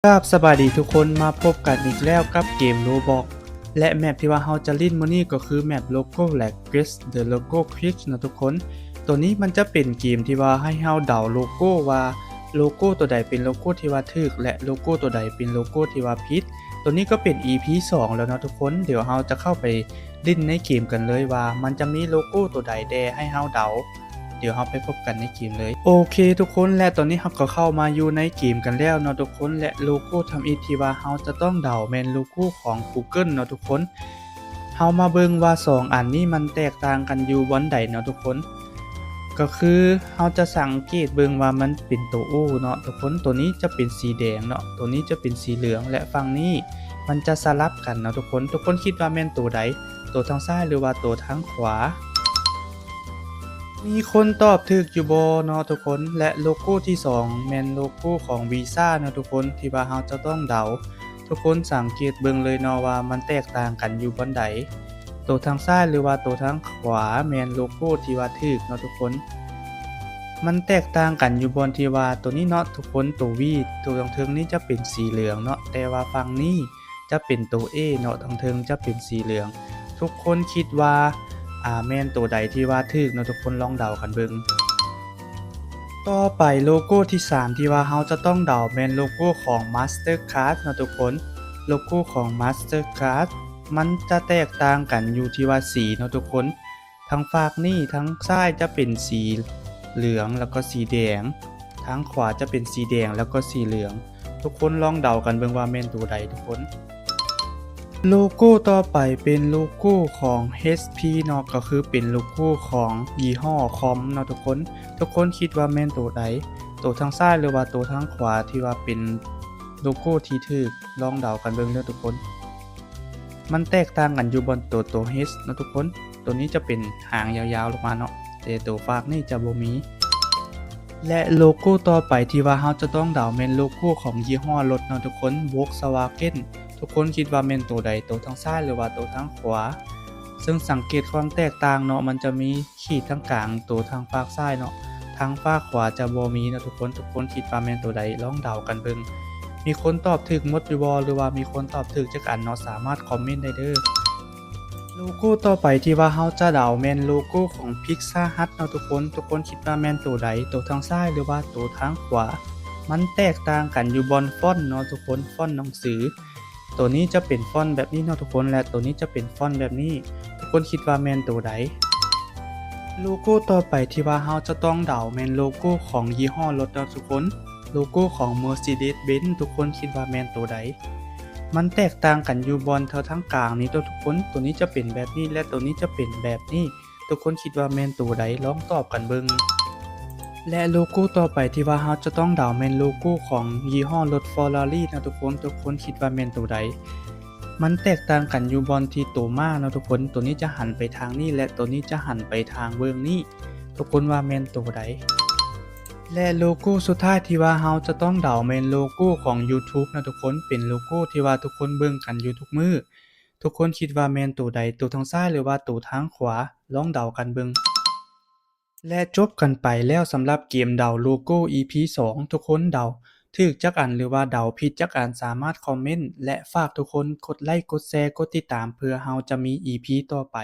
ກາບສະບາຍດີທຸກຄົນ, ມາພົບກັນອີກແລ້ວກັບເກມ Roblox ແລະ ແມັບທີ່ວ່າເຮົາຈະຫຼິ້ນມື້ນີ້ກໍຄືແມັບ Logo Lab Quest The Logo Quest ເນາະທຸກຄົນ. ໂຕນີ້ມັນຈະເປັນເກມທີ່ວ່າໃຫ້ເຮົາເດົາໂລໂກ້ວ່າ ໂລໂກ້ໂຕໃດເປັນໂລໂກ້ທີ່ວ່າຖືກ ແລະ ໂລໂກ້ໂຕໃດເປັນໂລໂກ້ທີ່ວ່າຜິດ. ໂຕນີ້ກໍເປັນ ອີ ພີ ສອງ ແລ້ວເນາະທຸກຄົນ. ດຽວເຮົາຈະເຂົ້າໄປຫຼິ້ນໃນເກມກັນເລີຍວ່າມັນຈະມີໂລໂກ້ໂຕໃດແດ່ໃຫ້ເຮົາເດົາ. ດຽວເຮົາໄປພົບກັນໃນເກມເລີຍ. ໂອເຄທຸກຄົນ ແລະ ຕອນນີ້ເຮົາກໍເຂົ້າມາຢູ່ໃນເກມກັນແລ້ວເນາະທຸກຄົນ ແລະ ໂລໂກ້ທຳອິດທີ່ວ່າເຮົາຈະຕ້ອງເດົາແມ່ນໂລໂກ້ຂອງ Google ເນາະທຸກຄົນ. ເຮົາມາເບິ່ງວ່າສອງອັນນີ້ມັນແຕກຕ່າງກັນຢູ່ບ່ອນໃດເນາະທຸກຄົນ. ກໍຄືເຮົາຈະສັງເກດເບິ່ງວ່າມັນເປັນໂຕ O ເນາະທຸກຄົນ, ໂຕນີ້ຈະເປັນສີແດງເນາະ, ໂຕນີ້ຈະເປັນສີເຫຼືອງ ແລະ ຝັ່ງນີ້ມັນຈະສະຫຼັບກັນເນາະທຸກຄົນ. ທຸກຄົນຄິດວ່າແມ່ນໂຕໃດ? ໂຕທາງຊ້າຍ ຫຼືວ່າໂຕທາງຂວາ? ມີຄົນຕອບຖືກຢູ່ບໍ່ເນາະທຸກຄົນ? ແລະ ໂລໂກ້ທີສອງແມ່ນໂລໂກ້ຂອງ Visa ເນາະທຸກຄົນ ທີ່ວ່າເຮົາຈະຕ້ອງເດົາ. ທຸກຄົນສັງເກດເບິ່ງເລີຍເນາະວ່າມັນແຕກຕ່າງກັນຢູ່ບ່ອນໃດ. ໂຕທາງຊ້າຍ ຫຼືວ່າໂຕທາງຂວາແມ່ນໂລໂກ້ທີ່ວ່າຖືກເນາະທຸກຄົນ. ມັນແຕກຕ່າງກັນຢູ່ບ່ອນທີ່ວ່າໂຕນີ້ເນາະທຸກຄົນ, ໂຕ V ໂຕທາງເທິງນີ້ຈະເປັນສີເຫຼືອງເນາະ, ແຕ່ວ່າຝັ່ງນີ້ຈະເປັນໂຕ A ເນາະ, ທາງເທິງຈະເປັນສີເຫຼືອງ. ທຸກຄົນຄິດວ່າ ອາ ແມ່ນໂຕໃດທີ່ວ່າຖືກເນາະທຸກຄົນ, ລອງເດົາກັນເບິ່ງ. ຕໍ່ໄປໂລໂກ້ທີສາມທີ່ວ່າເຮົາຈະຕ້ອງເດົາແມ່ນໂລໂກ້ຂອງ Mastercard ເນາະທຸກຄົນ. ໂລໂກ້ຂອງ Mastercard ມັນຈະແຕກຕ່າງກັນຢູ່ທີ່ວ່າສີເນາະທຸກຄົນ. ທາງຟາກນີ້ ທາງຊ້າຍຈະເປັນສີເຫຼືອງ ແລ້ວກໍສີແດງ, ທາງຂວາຈະເປັນສີແດງ ແລ້ວກໍສີເຫຼືອງ. ທຸກຄົນລອງເດົາກັນເບິ່ງວ່າແມ່ນໂຕໃດທຸກຄົນ. ໂລໂກ້ຕໍ່ໄປເປັນໂລໂກ້ຂອງ HP ເນາະ, ກໍຄືເປັນໂລໂກ້ຂອງຍີ່ຫໍ້ຄອມເນາະທຸກຄົນ. ທຸກຄົນຄິດວ່າແມ່ນໂຕໃດ? ໂຕທາງຊ້າຍ ຫຼືວ່າໂຕທາງຂວາ ທີ່ວ່າເປັນໂລໂກ້ທີ່ຖືກ? ລອງເດົາກັນເບິ່ງເດີທຸກຄົນ. ມັນແຕກຕ່າງກັນຢູ່ບ່ອນໂຕ ໂຕ H ເນາະທຸກຄົນ. ໂຕນີ້ຈະເປັນຫາງຍາວໆລົງມາເນາະ, ແຕ່ໂຕຟາກນີ້ຈະບໍ່ມີ. ແລະ ໂລໂກ້ຕໍ່ໄປທີ່ວ່າເຮົາຈະຕ້ອງເດົາແມ່ນໂລໂກ້ຂອງຍີ່ຫໍ້ລົດເນາະທຸກຄົນ, Volkswagen. ທຸກຄົນຄິດວ່າແມ່ນໂຕໃດ? ໂຕທາງຊ້າຍ ຫຼືວ່າໂຕທາງຂວາ? ເຊິ່ງສັງເກດຄວາມແຕກຕ່າງເນາະ, ມັນຈະມີ ຂີດທາງກາງໂຕທາງຟາກຊ້າຍເນາະ, ທາງຟາກຂວາຈະບໍ່ມີເນາະທຸກຄົນ. ທຸກຄົນຄິດວ່າແມ່ນໂຕໃດ? ລອງເດົາກັນເບິ່ງ. ມີຄົນຕອບຖືກໝົດຢູ່ບໍ່ ຫຼືວ່າມີຄົນຕອບຖືກຈັກອັນເນາະ? ສາມາດຄອມເມັນໄດ້ເດີ. ໂລໂກ້ຕໍ່ໄປທີ່ວ່າເຮົາຈະເດົາແມ່ນໂລໂກ້ຂອງ Pizza Hut ເນາະທຸກຄົນ. ທຸກຄົນຄິດວ່າແມ່ນໂຕໃດ? ໂຕທາງຊ້າຍ ຫຼືວ່າໂຕທາງຂວາ? ມັນແຕກຕ່າງກັນຢູ່ບ່ອນຟອນເນາະທຸກຄົນ, ຟອນໜັງສື. ໂຕນີ້ຈະເປັນຟອນແບບນີ້ເນາະທຸກຄົນ ແລະ ໂຕນີ້ຈະເປັນຟອນແບບນີ້. ທຸກຄົນຄິດວ່າແມ່ນໂຕໃດ? ໂລໂກ້ຕໍ່ໄປທີ່ວ່າເຮົາຈະຕ້ອງເດົາແມ່ນໂລໂກ້ຂອງຍີ່ຫໍ້ລົດເນາະທຸກຄົນ, ໂລໂກ້ຂອງ Mercedes-Benz. ທຸກຄົນຄິດວ່າແມ່ນໂຕໃດ? ມັນແຕກຕ່າງກັນຢູ່ບ່ອນເທົ່າທາງກາງນີ້ເນາະທຸກຄົນ, ໂຕນີ້ຈະເປັນແບບນີ້ ແລະ ໂຕນີ້ຈະເປັນແບບນີ້. ທຸກຄົນຄິດວ່າແມ່ນໂຕໃດ? ລອງຕອບກັນເບິ່ງ. ແລະ ໂລໂກ້ຕໍ່ໄປທີ່ວ່າເຮົາຈະຕ້ອງເດົາແມ່ນໂລໂກ້ຂອງຍີ່ຫໍ້ລົດ Ferrari ເນາະທຸກຄົນ. ທຸກຄົນຄິດວ່າແມ່ນໂຕໃດ? ມັນແຕກຕ່າງກັນຢູ່ບ່ອນທີ່ໂຕມ້າເນາະທຸກຄົນ, ໂຕນີ້ຈະຫັນໄປທາງນີ້ ແລະ ໂຕນີ້ຈະຫັນໄປທາງເບື້ອງນີ້. ທຸກຄົນວ່າແມ່ນໂຕໃດ? ແລະ ໂລໂກ້ສຸດທ້າຍທີ່ວ່າເຮົາຈະຕ້ອງເດົາແມ່ນໂລໂກ້ຂອງ YouTube ເນາະທຸກຄົນ, ເປັນໂລໂก้ທີ່ວ່າທຸກຄົນເບິ່ງກັນຢູ່ທຸກມື້. ທຸກຄົນຄິດວ່າແມ່ນໂຕໃດ? ໂຕທາງຊ້າຍ ຫຼືວ່າໂຕທາງຂວາ? ລອງເດົາກັນເບິ່ງ. ແລະ ຈົບກັນໄປແລ້ວສຳລັບເກມເດົາໂລໂກ້ ອີ ພີ ສອງ. ທຸກຄົນເດົາຖືກຈັກອັນ ຫຼືວ່າເດົາຜິດຈັກອັນ? ສາມາດຄອມເມັນ ແລະ ຝາກທຸກຄົນກົດໄລ, ກົດແຊ, ກົດຕິດຕາມ ເພື່ອເຮົາຈະມີ ອີ ພີ ຕໍ່ໄປ.